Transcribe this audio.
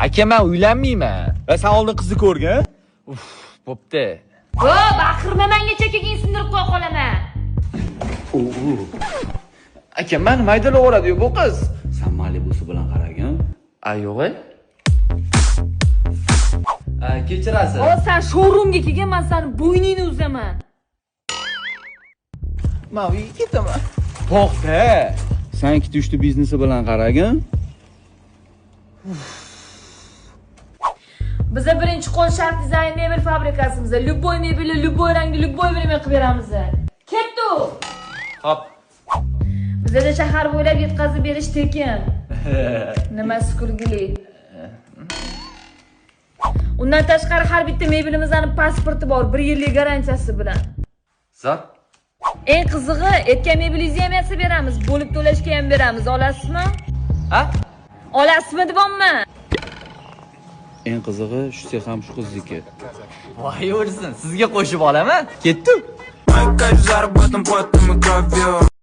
Aka, men uylanmayman. Va sen oldin qizni ko'rgin. Uf, bo'pti. O, baqirma menga, chakaging sindirib qo'ya qolaman. Aka, mani maydalayveradi bu qiz. Sen Malibusi bilan qaragin. A, yo'q. Kechirasiz. O, sen showroomga kelgan, man sani bo'yningni uzaman. Men uyga ketaman. To'xta. Sen ikkita uchta biznesi bilan qaragin. Biza birinchi qo'l Sharq dizayn mebel fabrikasimiz. Любой mebelni, любой rangda, любой время qilib beramiz. Ketdi. Hop. Bizada shahar bo'ylab yetkazib berish tekin. Nimasi kulgili? Undan tashqari, har bitta mebelimizning pasporti bor, 1 yillik garantiyasi bilan. Zar. Eng qizig'i, aytgan mebelingizni ham yasab beramiz, bo'lib to'lashga ham beramiz. Olasizmi? Ha? Olasizmi deyapman. Eng qizig'i, shu sex ham shu qizniki. Voy o'rsin, sizga qo'shib olaman. Ketdim. Мой кайф заработан потом и кровью.